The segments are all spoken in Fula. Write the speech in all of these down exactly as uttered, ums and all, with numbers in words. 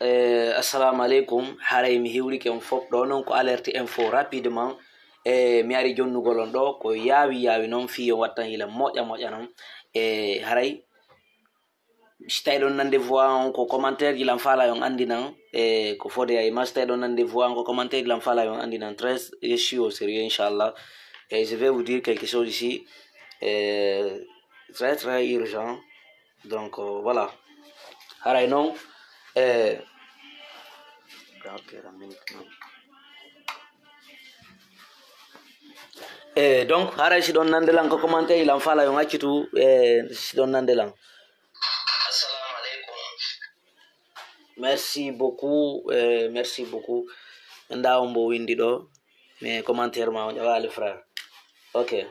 Eh, assalamu aleykum. Haray mi hiwrike on fof ɗo, noon ko alerte info rapidement. E mi ari jonnugol on ɗo ko yaawi yaawi noon, fii on wattan hila moƴƴa moƴƴa noon. E haray si tawi ɗon nande voix on ko commentaire ji lan faala yon anndinan. E ko fode ay ma si tawi ɗon nande voix on ko commentaire ji lan faala yon anndinan. Très, je suis au sérieux, inchallah. Et je vais vous dire quelque chose ici. Euh, très très urgent. Donc, euh, voilà. Haray noon, eh, ok, la minute, non. Eh, donc haray si ɗon nande lan ko commentaire lan faala yon accitu, eh, si ɗon nande lan. Assalamu aleykum. Merci beaucoup, eh, merci beaucoup. Nda on mbo windi ɗo, mais commentaire ma on ƴawaali, frère. Ok.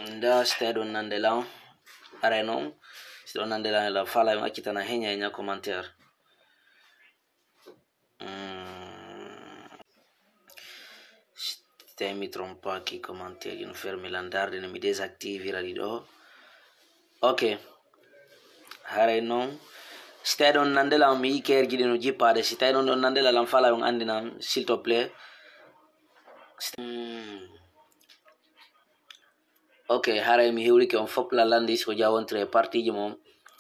Nda si tawi ɗon nande lan, aray noon, si ɗon nande lan, lan faala yon accitana heña heña commentaire. Hmm. Si tawi mi trompe pas ki commentaire ji no fermi lan darde, no mi désactivira ɗi ɗo. Ok. Haray noon, si tawi ɗon nande lan, mi yii keerji ɗi no jippaade, si tawi ɗon ɗon nande lan, lan faala yon anndinan, s'il te plaît. Hmm. Ok, haray mi hiwrike on fof la landis ko jawontiri e partiji mon.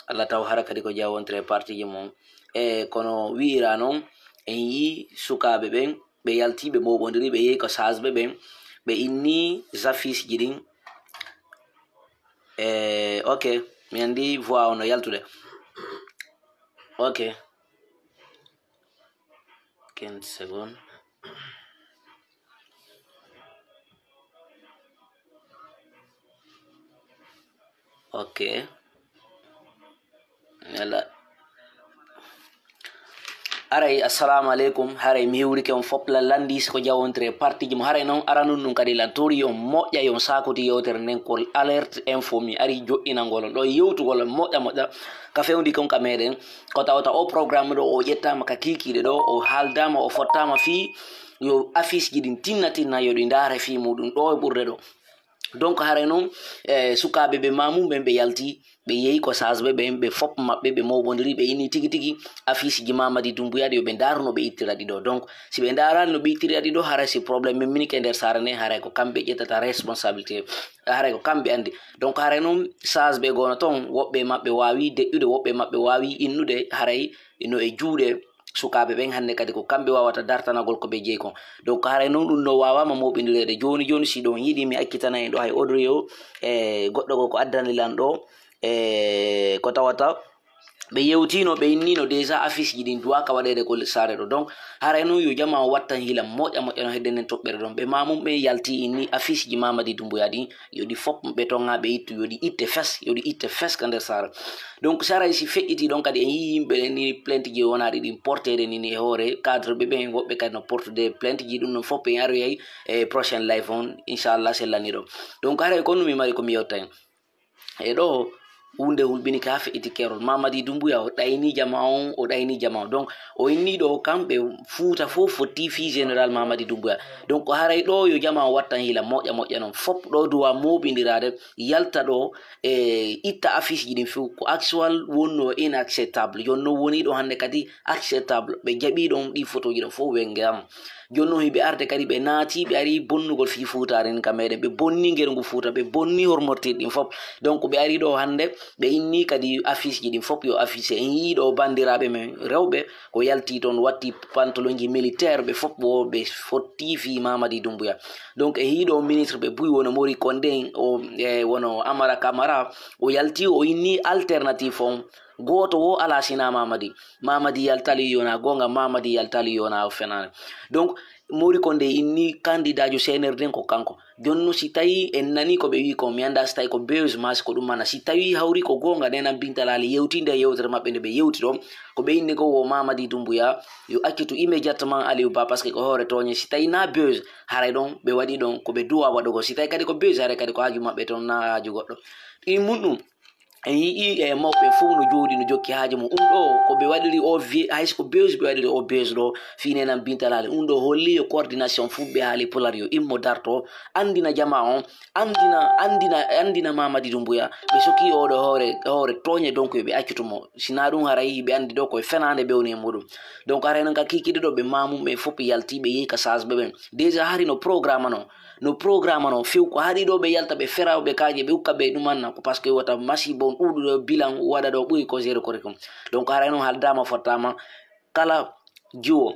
Allah taw hara kadi ko jawontiri e partiji mon. E kono wi'ira noon, en yii sukaaɓe ɓen, ɓe yalti, ɓe mooɓondiri, ɓe yehi ko saasɓe ɓen, ɓe inni affiche ji ɗin. E, ok, mi anndi voix on no yaltude. Ok. Quinze secondes. Ok. Voilà. Aray, assalamu aleykum. Haray mi hiwrike on fof la landis ko jawontiri e partiji mo. Haray noon aranun ɗum kadi lan tori yo moƴƴa, yo sakuti yewtere nden ko alerte info. Mi ari joɗɗinangol on ɗo yewtugol on moƴƴa moƴƴa ka fewndi kon ka meɗen. Ko tawata o programme ɗo o ƴettama ka kiikiiɗe ɗo, o haaldama, o fottama fii yo affiche ji ɗin tinna tinna, yo ɗi ndaare fii muɗum ɗo e ɓurde ɗo. Donc haray noon, eh, sukaaɓe ɓe mamum ɓen ɓe yalti, ɓe yehi ko saasɓe ɓen, ɓe fof maɓɓe ɓe mooɓondiri, ɓe inni tigi tigi affiche ji Mamadi Doumbouya ɗi yo ɓe ndaaru no ɓe ittira ɗi ɗo. Donc si ɓe ndaarali no ɓe ittira ɗi ɗo, haray si problème min mini ke nder saare nden, haray ko kamɓe ƴettata responsabilité, haray ko kamɓe anndi. Donc haray noon saasɓe goono toon, woɓɓe maɓɓe waawi deƴƴude, woɓɓe maɓɓe waawi innude, haray no e juuɗe sukaaɓe ɓen hannde kadi ko kamɓe waawata dartanagol ko ɓe jeyi kon. Donc haray noon ɗum no waawaama mooɓindireede jooni jooni. Si ɗon yiɗi mi accitana en ɗo hay audio e goɗɗo ko ko addani lan ɗo, e ko tawata ɓe yewtino, ɓe innino déjà affiche ji ɗin duwaaka waɗeede ko saare ɗo. Donc haray noon yo jamaa o wattan hila moƴƴa moƴƴa no hedde nden toɓɓere ɗon. Ɓe mamum ɓen yalti inni affiche ji Mamadi Doumbouya ɗin, yo ɗi fof ɓe tonga ɓe ittu, yo ɗi itte fes, yo ɗi itte fes ka nder saare. Donc saray si feƴƴiti ɗon kadi en yii yimɓe ni plainte ji wonaaɗi ɗin porteede ni, ni e hoore cadre ɓe ɓen woɓɓe kadi no portude plainte ji. Ɗum ɗon fof en aroyay e prochaine live on, inchallah, sellani ɗo. Donc haray ko ɗum mi mari ko mi yewta en. E ɗo huunde hulɓini ka feƴƴiti keerol. Mamadi Doumbouya o ɗayni jama on, o ɗayni jama on. Donc o inni ɗo kamɓe Fuuta fof fotti fii général Mamadi Doumbouya. Donc haray ɗo yo jama o wattan hila moƴƴa moƴƴa noon. Fof ɗo duwa mooɓindiraade, yalta ɗo e itta affiche ji ɗin fof. Ko actuel wonno inacceptable. Jooni noon woni ɗo hannde kadi acceptable. Ɓe jaɓi ɗon ɗi photo ji ɗon fof wengam. Jooni noon hiɓe arde kadi, ɓe naati, ɓe ari bonnugol fii Fuutaare nin ka meɗen. Ɓe bonni ngeru ngu Fuuta, ɓe bonni hormortirɗi ɗin fof. Donc ɓe ari ɗo hannde, ɓe inni kadi affiche ji ɗin fof yo affiche. En yii ɗo banndiraaɓe men rewɓe ko yalti toon, watti pantalon ji militaire, ɓe fof wo ɓe fotti fii Mamadi Doumbouya. Donc en yii ɗo ministre ɓe buy wono Mori Kondé, o, e, wono Amara Camara, o yalti, o inni alternative on. Gooto wo alaa sinaa Mamadi. Mamadi yaltali yona goonga, Mamadi yaltali yona o fenaani. Donc Mori Kondé inni candidat jo C N R D ko kanko. Jooni noon si tawi en nani ko ɓe wi kon, mi annda si tawi ko buzz maa si ko ɗum mana. Si tawi hawri ko goonga, nenan Binta Laali yewti nde yewtere maɓɓe nde ɓe yewti ɗo, ko ɓe inni ko wo Mamadi Doumbouya yo accitu immédiatement Aliou Ba, parce que ko hoore tooñe. Si tawi na buzz, haray ɗon ɓe waɗi ɗon ko ɓe duwa waɗugol. Si tawi kadi ko buzz, haray kadi ko haaju maɓɓe toon, na haaju goɗɗo. Ɗin mun ɗum En yii e mawɓe fof no jooɗi, no jokki haaji mum. Ɗum ɗo ko ɓe waɗiri o vie-, hay so ko bees ɓe waɗiri o bees ɗo, fii nenan Binta Laali. Ɗum ɗo holli yo coordination fuɗɓe haali Pulaar yo immo darto, anndina jamaa on, anndina, anndina, anndina Mamadi Doumbouya. Ɓe sokii oɗo hoore, hoore tooñe, donc yo ɓe accutu mo. Sinaa ɗum haray hiɓe anndi ɗo koye fenaande ɓe woni e muɗum. Donc haray noon ka kiikiiɗe ɗo ɓe maamum ɓe fof ɓe yalti, ɓe yehi ka saas ɓe ɓen. Déjà hari no programme no, no programme no few ko haɗi ɗo ɓe yalta ɓe fera ɓe kaaje ɓe ukka ɓe ɗum anna ko parce que wata masibo on ɗuuɗuɗo bilan waɗa ɗo ɓuri ko zéro curriculum. Donc haray noon haaldama fottama kala jiwo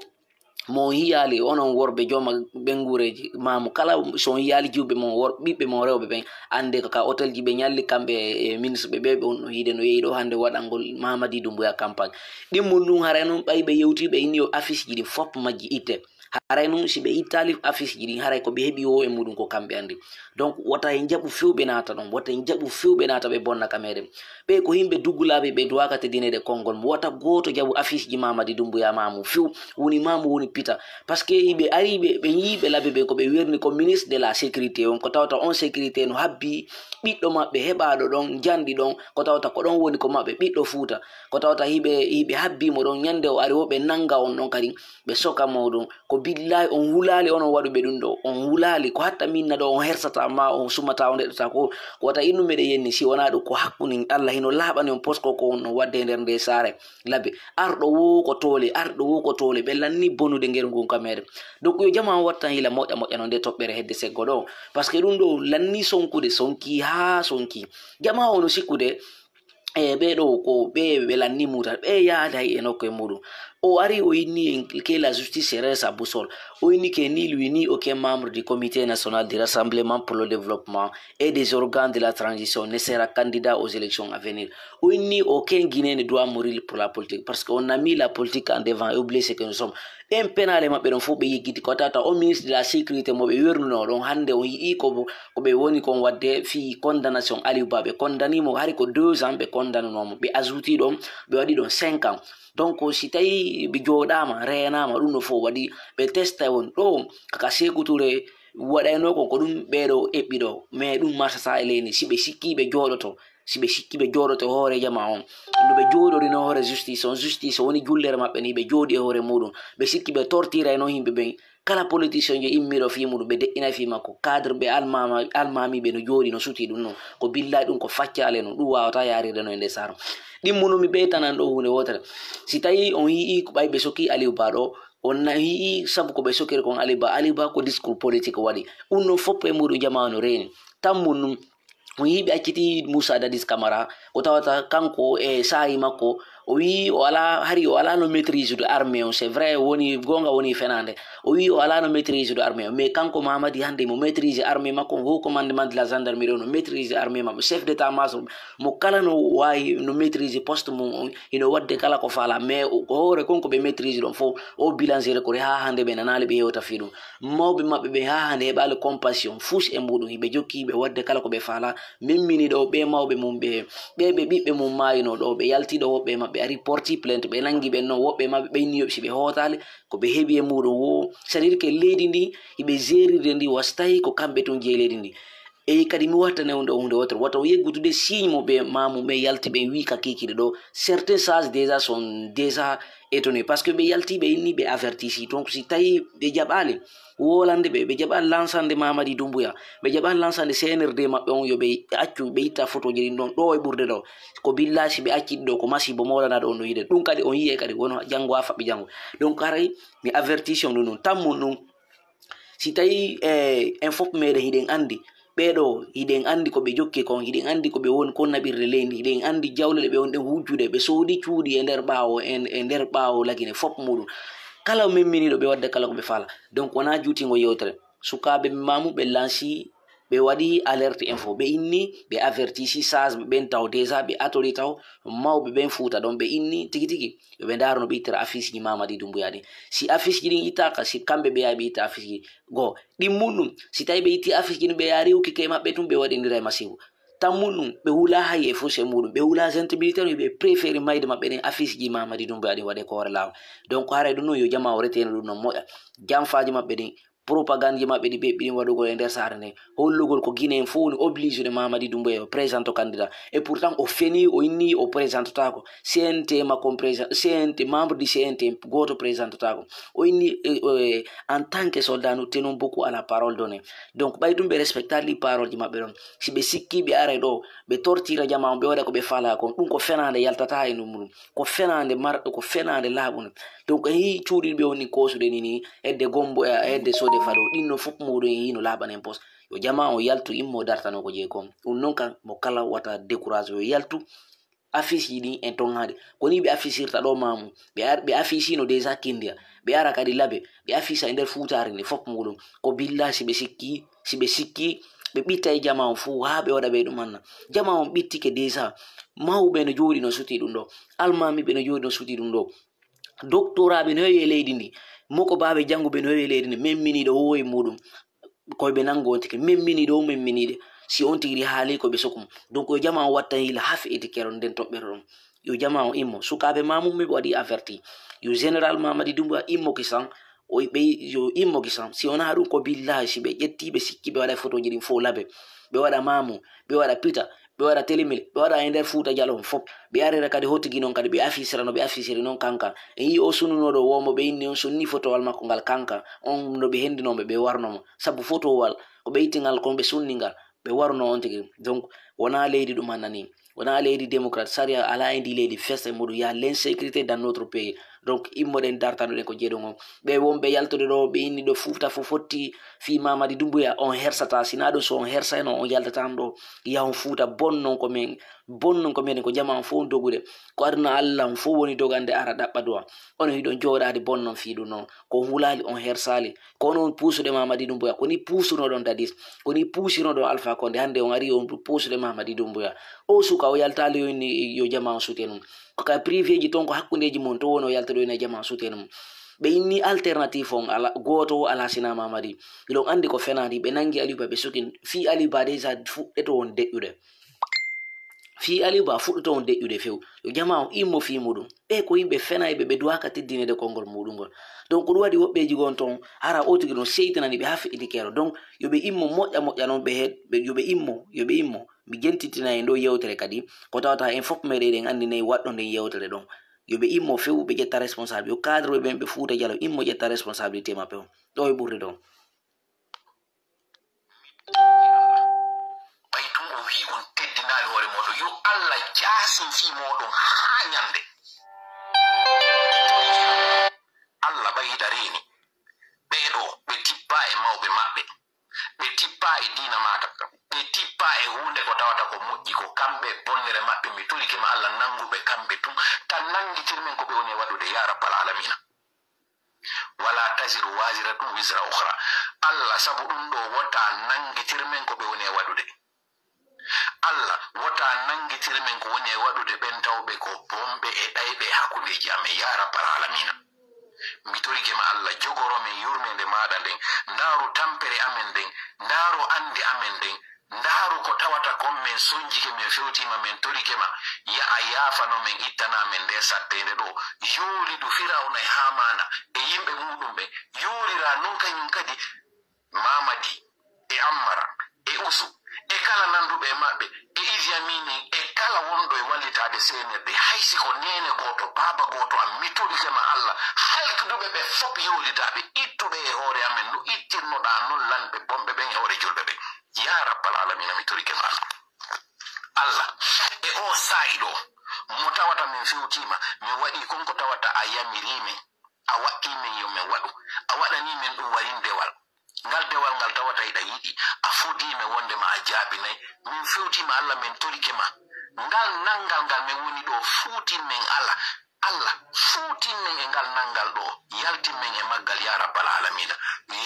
mo on yiyaali onon worɓe jooma ɓennguureeji maamu kala so on yiyaali jiwɓe mon wor ɓiɓɓe mon rewɓe ɓen annde ko ka hôtel ji ɓe ñalli kamɓe e ministre ɓe ɓe ɓe on no yiide no yehi ɗo hannde waɗangol Mamadi Doumbouya campagne. Ɗimmum ɗum haray noon ɓay ɓe yewti ɓe inni yo affiche ji ɗin fof majji itte. Haray noon si ɓe ittaali affiche ji ɗin haray ko ɓe heɓi wo e muɗum ko kamɓe anndi. Donc wota en jaɓu few ɓe naata ɗon, wota en jaɓu few ɓe naata ɓe bonna ka meɗen. Ɓe ko yimɓe duggulaaɓe ɓe duwaaka teddineede konngol mo wota gooto jaɓu affiche ji Mamadi Doumbouya maamu few woni maamu woni pita. Parce que ɓe ari ɓe ɓe yii ɓe labbe ɓe ko ɓe werni ko ministre de la sécurité on ko tawata on sécurité no habbi ɓiɗɗo maɓɓe heɓaaɗo ɗon janɗi ɗon ko tawata ko ɗon woni ko maɓɓe ɓiɗɗo Fuuta ko tawata hiɓe hiɓe habbi mo ɗon ñande o ari wo ɓe nannga on ɗon kadi ɓe soka mo ɗum. Ko billahi on hulaali onon waɗuɓe ɗum ɗo on hulaali ko hatta minna ɗo on hersata ma on sumata on ndeɗɗata ko ko wata innu meɗen yenni si wona ɗum ko hakkunin Allah hino laaɓani on posko ko on no wadde e nder nde saare. Labe arɗo wo ko toole arɗo wo ko toole ɓe lanni bonude ngeru ngun ka meɗen. Donc yo jama on wattan hila moƴƴa moƴƴa no nde toɓɓere hedde seggo ɗo. Parce que ɗum ɗo lanni sonkude sonki haa sonki. Jama on no sikkude e ɓe ɗo ko ɓe ɓe lanni muta ɓe yaaday e nokku e muɗum. O ari o inni en que la justice serait sa boussole. O inni que ni lui ni aucun membre du comité national du rassemblement pour le développement et des organes de la transition ne sera candidat aux élections à venir. O inni aucun Guinéen ne doit mourir pour la politique parce que on a mis la politique en devant et oublier ce que nous sommes. Ɗen penaale maɓɓe ɗon fof ɓe yeggiti ko tawata o ministre de la sécurité mo ɓe wernuno ɗon hannde on yii ko ko ɓe woni kon wadde fii condamnation Aliou Ba ɓe condani mo hari ko deux ans ɓe condanunoo mo ɓe ajouti ɗon ɓe waɗi ɗon cinq ans. Donc si tawi ɓe jooɗaama reenaama ɗum ɗo fof waɗi ɓe testa on ɗo kaka Sékou Touré waɗayno kon ko ɗum ɓeeɗo eɓɓi ɗo mais ɗum marchata e leydi si ɓe sikki ɓe jooɗoto. Si ɓe sikki ɓe jooɗoto e hoore jama on no ɓe jooɗorino hoore justice on justice woni jullere maɓɓe ni ɓe jooɗi e hoore muɗum ɓe sikki ɓe tortirayno yimɓe ɓen. Kala politicien jo immiɗo fii muɗum ɓe deƴƴinay fii makko cadre ɓe almama almamiɓe no jooɗi no suti ɗum non ko billahi ɗum ko faccale non ɗum wawata yarirde no e nde saro. Ɗimmunumi ɓeytanan ɗo hunde wotere si tawi on yii ko ɓay ɓe soki Aliou Ba ɗo on na yii sabu ko ɓe sokiri kon Aliou Ba Aliou Ba ko discours politique waɗi. Ɗum non foppo e muɗum jamanu reeni tammun ɗum. On yii ɓe acciti Moussa Dadis Camara ko tawata kanko e saayi makko o wii o ala hari o ala no maîtrise de armée on c'est vrai woni gonga woni fenande. O wii o ala no maîtrise de armée on mais kanko Mamadi hande mo maîtrise armée makko on haut commandement de la gendarmerie on no maîtrise armée makko chef d'état major mo kala no wawi no maîtrise poste mum on hino wadde kala ko fala mais ko hoore kon ko ɓe maîtrise ɗon fof o bilancier ko ha hande ɓe nanali ɓe yewta fii ɗum. Mawɓe maɓɓe ɓe ha hande heɓali compassion fus e muɗum hiɓe jokki hiɓe wadde kala ko ɓe fala. Memmini ɗo ɓe mawɓe mum ɓe ɓe ɓe ɓiɓɓe mum mayino ɗo ɓe yalti ɗo woɓɓe maɓɓe ari porti plainte ɓe nangi ɓen non woɓɓe maɓɓe ɓeyni yoɓ si ɓe hootali ko ɓe heɓi e muɗum wo c'est à dire que leydi ndi hiɓe gérirde ndi wastayi ko kamɓe tun jeyi leydi ndi. E kadi mi watta newde o hunde wotere wata o yeggutude signe mo ɓe mamu ɓe yalti ɓe wi ka kikiɗe ɗo certains sages déjà sont déjà étonné parce que ɓe yalti ɓe inni ɓe avertisi donc si tawi ɓe jaɓali wolande ɓe ɓe jaɓani lansande Mamadi Doumbouya ɓe jaɓani lansande C N R D maɓɓe on yo ɓe accu ɓe itta photoji ɗin ɗon ɗo e ɓurde ɗo ko billahi si ɓe acci ɗo ko masibo mawlanaɗo on no yiɗen ɗum kadi on yiye kadi wono janngo ha faɓɓi janngo. Donc haray mi avertisi on ɗum ɗum tammun ɗum si tawi e en fof meɗen hiɗen anndi ɓeeɗo hiɗen anndi ko ɓe jokki kon hiɗen anndi ko ɓe woni kon naɓirde leydi hiɗen anndi jawle ɗe ɓe wonɗen hujjude ɓe soodi cuuɗi e nder ɓaawo e nder ɓaawo lagine fof muɗum kala memminiɗo ɓe wadde kala ko ɓe fala. Donc wona juutingo yewtere sukaaɓe mamu ɓe lansi ɓe waɗi alerte info ɓe inni ɓe avertisi sage ɓe ɓen taw déjà ɓe atori taw mawɓe ɓen fuuta ɗon ɓe inni tigi tigi yo ɓe ndaaro no ɓe ittira affiche ji Mamadi Doumbouya ɗin. Si affiche ji ɗin ittaaka si kamɓe ɓe yawi ɓe itta affiche ji goo ɗimmun ɗum si tawi ɓe itti affiche ji ɗin ɓe yaha rewki ke maɓɓe tun ɓe waɗindira e masibo. Tammun ɗum ɓe hula hay e fuse muɗum ɓe hula gente militaire ɓe préféré mayde maɓɓe ɗin affiche ji Mamadi Doumbouya ɗin waɗe ko hoore laawa. Donc haray ɗum ɗum yo jama o reteno ɗum non moƴa janfaji maɓɓe ɗin. propagande ji maɓɓe ɗi ɓe ɓiɗi waɗugol e nder saare nde, hollugol ko Guinée en fof woni obligé de Mamadi Doumbouya o présente candidat. Et pourtant o feni, o inni o présentetaako. C N T makko on présent, C N T, membre du C N T gooto présentetaako. O inni, eh, eh, en tant que soldat, nous tenons beaucoup à la parole donnée. Donc ɓay ɗum ɓe respectaali ɗi parole ji maɓɓe ɗon, si ɓe sikki ɓe aray ɗo, ɓe tortira jama on, ɓe waɗa ko ɓe faalaa kon, ɗum ko fenaande yaltataa e ɗum ɗum. Ko fenaande marɗo, ko fenaande laaɓunde. Donc en yii cuuɗiiɓe woni koosude ni, ni hedde Gombo e hedde Sode Fado, ɗin no fof muuɗum en yii no laaɓani en pos. Yo jama on yaltu, immo dartano ko jeyi kon. Ɗum noon kan mo kala wata découragé, yo yaltu. Affiche ji ɗin en tonŋaade. Ko ni ɓe affichirta ɗo maamu. Ɓe ar-, ɓe affichino déjà Kindia. Ɓe ara kadi Labe. Ɓe afficha e nder Fuutaare ni fof muuɗum. Ko billahi si ɓe sikki, si ɓe sikki, ɓe ɓitta e jama on fof haa ɓe waɗa ɓe ɗum anna. Jama on ɓittike déjà. Mawɓe no jooɗi no suti ɗum ɗo. Almaami ɓe no jooɗi no suti ɗum ɗo. Doktoraaɓe no heewi e leydi ndi. Moko baaɓe janngu ɓe no heewi e leydi ndi. Memminiiɗo o e muuɗum. Koye ɓe nanngu on tigi. Memminiiɗo o memminiiɗe. Si on tigi haali ko ɓe sokum. Donc yo jama on watta hila haa feƴƴiti keroon nden toɓɓere ɗon. Yo jama on immo. Sukaaɓe maamu ɓe waɗi averti. Yo général Mamadi Doumbouya immo kisan. O ɓe yo immo kisan. Si wonaa ɗum ko billahi si ɓe ƴetti ɓe sikki ɓe waɗa photo ji ɗin fof Labe. Ɓe waɗa maamu. Ɓe waɗa pita. Ɓe waɗa telemil, ɓe waɗa e nder Fuuta Jaloo fof. Ɓe arira kadi hotigi noon kadi, ɓe afisira no ɓe afisiri noon kankan. En yii o sunnunooɗo woomo, ɓe inni on sunni fotowal makko ngal kankan. On no ɓe hendinoo ɓe, ɓe warnoo mo. Sabu fotowal, ko ɓe itti ngal, kon ɓe sunni ngal. Ɓe warnoo on tigi. Donc, wonaa leydi ɗum hannani. Wonaa leydi démocrate. Sariya alaa e ndi leydi fes e muɗum. Il y a l'insécurité dans notre pays. Donc, immoɗen dartanoɗen ko jeeɗon on. Ɓe wonɓe yaltude ɗo, ɓe inni ɗo Fuuta fof fotti fii Mamadi Doumbouya, on hersataa. Sinaa ɗum so on hersayno, on yaltataano ɗo. Yahon Fuuta bonnon ko men, bonnon ko men, ko jama on fof dogude. Ko aduna Allah on fof woni dogande ara ɗaɓɓa duwa. Onon hiɗon jooɗaade bonnon fii ɗum noon. Ko on hulaali, on hersaali. Ko onon puusude Mamadi Doumbouya. Ko ni puusunoɗon Dadis. Ko ni puusunoɗon Alpha Condé. Hannde on ari on puusude Mamadi Doumbouya. O suka o yaltaali yo inni yo jama on sutenum. Ko ka privé ji toon, ko hakkundeeji mon to woni o yaltude o ina jama on sutenum. Ɓe inni alternative on ala, gooto o ala sina Mamadi. Hiɗon anndi ko fenaandi, ɓe nanngi Aliou Ba, ɓe sukin. Fii Aliou Ba déjà fuɗɗoto on deƴƴude. Fii Aliou Ba fuɗɗoto on deƴƴude few. Yo jama on immo fii muɗum. Ɓe ko yimɓe fenayɓe, ɓe duwaaka teddineede konngol muɗum ngol. Donc ko ɗum waɗi woɓɓeeji gon toon, hara o tigi ɗum seytinani ɓe haa feƴƴiti keero. Donc yo ɓe immo moƴƴa moƴƴa noon, ɓe he-, ɓe, yo ɓe immo, yo ɓe immo. Mi jentitina e ndo yewtere kadi, ko tawata en fof meɗen eɗen anndi nayi waɗɗo nden yewtere ɗon. Yo ɓe immo few, ɓe ƴetta responsable. Yo cadre ɓe ɓen ɓe Fuuta Jaloo immo ƴetta responsabilité maɓɓe on. Ɗo e ɓurri ɗon. Ɓay tun o wi'i on teddinaali hoore mooɗon, yo Allah jaasin fii mooɗon haa ɲande. Allah ɓay hiɗa reeni. Ɓee ɗoo, ɓe tippaa e mawɓe maɓɓe. Ɓe tippaa e diina maata. Ɓe tippaa e huunde ko tawata ko moƴƴi ko. Kamɓe e bonnere maɓɓe, mi torike ma Allah, nanngu ɓe kamɓe tun. Tan nanngitir men ko ɓe woni e waɗude, yaa Rabbal Aalamiina. Walaa taziru waaziratun wizra ukhra. Allah, sabu ɗum ɗoo, wota nanngitir men ko ɓe woni e waɗude. Allah, wota nanngitir men ko woni e waɗude ɓen tawɓe ko bonɓe e ɗayɓe e hakkundeeji amen, yaa Rabbal Aalamiina. Mi torike ma, Allah, jogoro men yurmeende maaɗa nden, ndaaru tampere amen nden, ndaaru annde amen nden, ndaaru ko tawata kon men sonjike, men fewtiima, men torike ma, ya a yaafano men, ittana men ndee saddeende ɗoo, yoolidu Firawna e Haamaana e yimɓe muuɗum ɓen, yoolira non kañum kadi Mamadi e Ammara e Usu e kala nannduɓe e maɓɓe e Idi Amin en e kala wonɗo e wallitaade C N R D, hay si ko neene gooto, baaba gooto am, mi torike ma Allah, halkiduɓe ɓe fop yoolidaaɓe, ittuɓe e hoore amen no ittirnoɗaa non lanɓe bonɓe ɓen e hoore julɓe ɓen. Yaa Rabbal Aalamiina, mi torike ma Allah. Allah, e oo saa'i ɗoo, mo tawata min fewtiima, min waɗii kon ko tawata a yamirii men, a waɗɗii men yo men waɗu, a waɗanii men ɗum warin dewal. Ngal dewal ngal tawata hiɗa yiɗi, a fodii men wondema a jaabinay. Min fewtiima, Allah, men torike ma. Ngal nanngal ngal men woni ɗoo, fuutin men, Allah. Allah, fuutin men e ngal nanngal ɗoo, yaltin men e maggal, yaa Rabbal Aalamiina.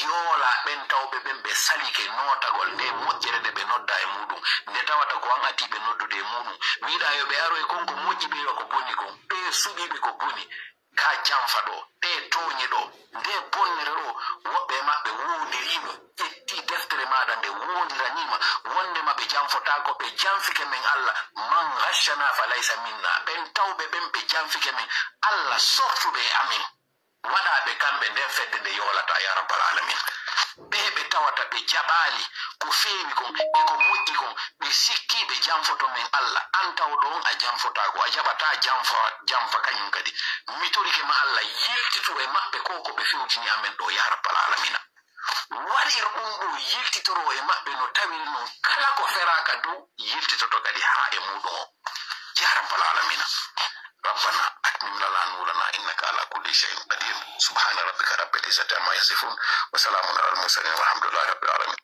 Yoolaa ɓen tawɓe ɓen ɓe salike nootagol ndee moƴƴere nde ɓe noddaa e muuɗum, nde tawata ko an adii ɓe noddude e muuɗum. Wiɗaa yo ɓe aro e kon ko moƴƴi, ɓe iwa ko boni kon, ɓe suɓii ɓe ko boni. Ka janfa ɗoo, ɓe tooñe ɗoo, ndee bonnere ɗoo, woɓɓe e maɓɓe woondirii mo, ƴettii deftere maaɗa nde woondiranii ma, wondema ɓe janfotaako, ɓe janfike men Allah, "Man ghashshana fa laysa minna." Ɓen tawɓe ɓen ɓe janfike men, Allah sortu ɓe e amen. Waɗa ɓe kamɓe nden fedde nde yoolata, ya rabbal alamin. Ɓe ɓe tawata ɓe jaɓaali ko feewi kon e ko moƴƴi kon, ɓe sikki ɓe janfoto men Allah, an taw ɗon a janfotaako, a jaɓata janfa, janfa kañum kadi. Mi torike ma Allah, yiltitu e maɓɓe ko ko ɓe fewtini amen ɗo, ya rabbal alamina. Waɗir ɗum ɗo yiltitoro e maɓɓe no tawiri non kala ko feraaka dow yiltitoto kadi haa e muɗum o. Ya rabbal alamina. ربنا أتمم لنا نورنا إنك على كل شيء قدير. سبحان ربك رب العزة عما يصفون وسلام على المرسلين والحمد لله رب العالمين.